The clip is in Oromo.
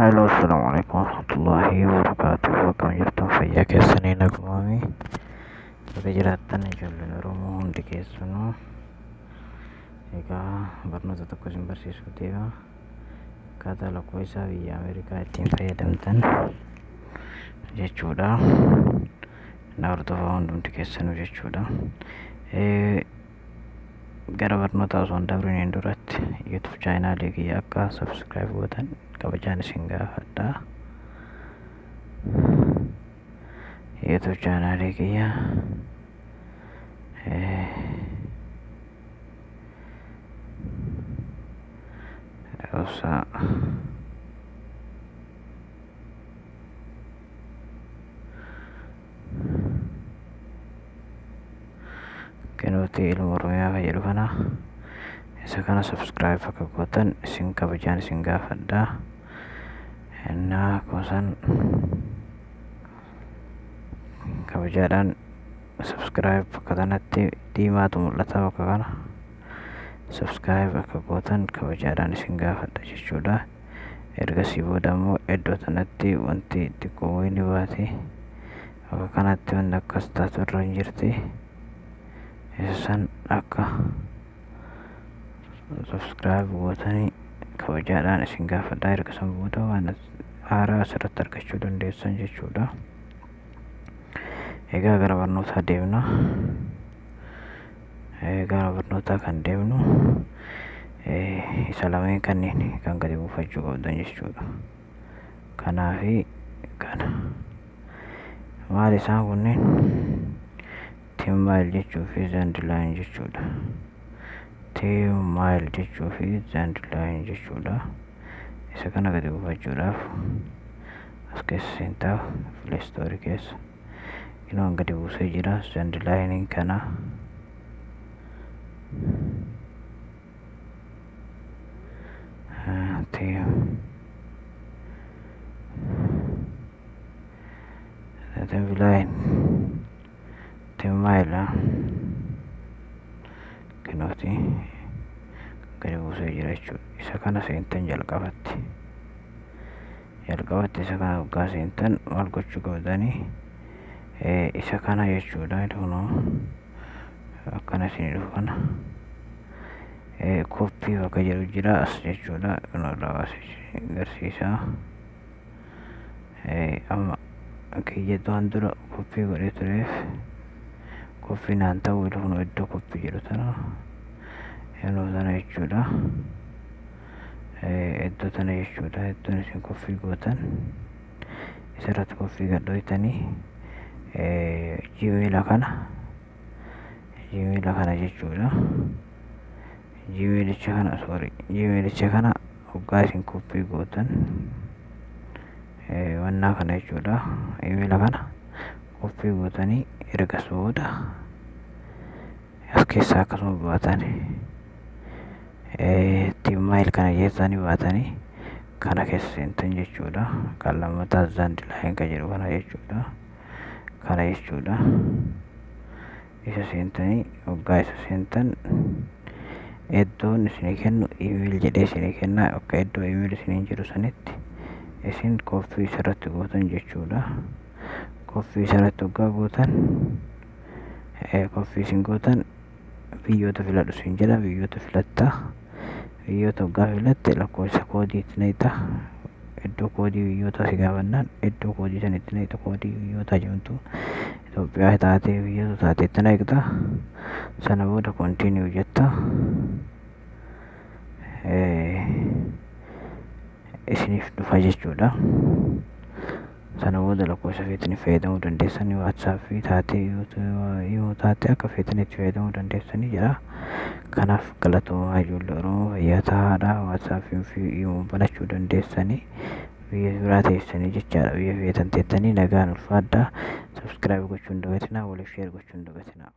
Halo, assalamualaikum warahmatullahi wabarakatuh. Akkam jirtan? Fayyaa keessanii? Nagumaami? Baga jiraattan ijoolleen Oromoo hundi keessanuu. Egaa barnoota tokko isin barsiisuu deema. Akkaataa lakkoofsa biyya Ameerikaa ittiin fayyadamtan jechuudha. Na hordofaa hundumti keessanuu jechuudha. Gara barnoota osoo hin dabriniin duratti YouTube chaanaalii kiyya akka subscribe gootan kabajaan isin gaafadha. YouTube chaanaalii kiyya obsa Kenootii Ilma Oromiyaa kan jedhu kana, isa kana subscribe akka gootan isin kabajaan isin gaafadha. Innaa akkuma san kabajaadhaan subscribe bakka kanatti diimaatu mul'ata, bakka kana subscribe akka gootan kabajaadhaan isin gaafadha jechuudha. Ergasii booda immoo iddoo kanatti wanti xiqqoo wayii ni baati. Bakka kanatti wanti akkas taatu irra hin jirti. Isa san akka subscribe gootanii kabajaadhaan isin gaafadha. Erga san booda waan haaraa asirratti argachuu dandeessan jechuudha. Egaa gara barnootaa deemna. Gara barnootaa kan deemnu isa lameen kanneen kan gadi buufachuu qabdan jechuudha. Kanaa fi kana. Maal isaan kunneen? Teammail jechuu fi Zandline jechuudha. Teammail jechuu fi Zandline jechuudha. Isa kana gadi buufachuudhaaf as keessa seentaa, Play Store keessa. Inuu gadi buusee jira Zandline kana. Team Teamline, Teammail kinooti gadi buusee jira jechuudha. Isa kana seentan jalqabatti. Jalqabatti isa kana waggaa seentan maal gochuu qabdanii? Isa kana jechuudha. Kunoo akkana isin dhufu kana. Copy bakka jedhu jira as jechuudha. Kunoo irraa baasee agarsiisa. Amma kiyyatu waan dura copy godhee tureef copy naan ta'u. Kunoo iddoo copy jedhu tana, yeroo tana jechuudha. Iddoo tana jechuudha. Iddoon isin copy gootan isarratti copy gadhooytanii Gmail kana, Gmail kana jechuudha. Gmailicha kana, sorry, Gmailicha kana hoggaa isin copy gootan wannaa kana jechuudha. Email kana copy gootanii ergas booda as keessaa akkasuma baatanii Teammail kana keessanii baatanii kana keessa seentan jechuudha. Kan lammataa Zandline kan jedhu kana jechuudha. Kana jechuudha. Isa seentanii, hoggaa isa seentan iddoon isinii kennu email jedhee isinii kenna. Akka iddoo email isiniin jedhu sanitti isin copy isarratti gootan jechuudha. Copy isarratti hoggaa gootan, copy isin gootan biyyoota filadhu isin jedha, biyyoota filatta. Biyyoota hoggaa filatte lakkoofsa koodii itti naqxa. Iddoo koodii biyyoota si gaafannaan iddoo koodii san itti naqxa. Koodii biyyoota jedhamtu Itoophiyaa taatee biyyoota taate itti naqxa. Sana booda continue jetta. Isiniif dhufa jechuudha. Sana booda lakkoofsa feetanii fayyadamuu dandeessanii, WhatsAppii taatee yoo taate akka feetanitti fayyadamuu dandeessanii jira. Kanaaf galatoomaa ijoollee Oromoo, fayyaa ta'aadha. WhatsAppii fi Imo banachuu dandeessanii biyya biraa teessanii jechaadha. Biyya feetan teettanii nagaan ulfaadhaa. Subscribe gochuu hin dagatinaa, waliif share gochuu hin dagatinaa.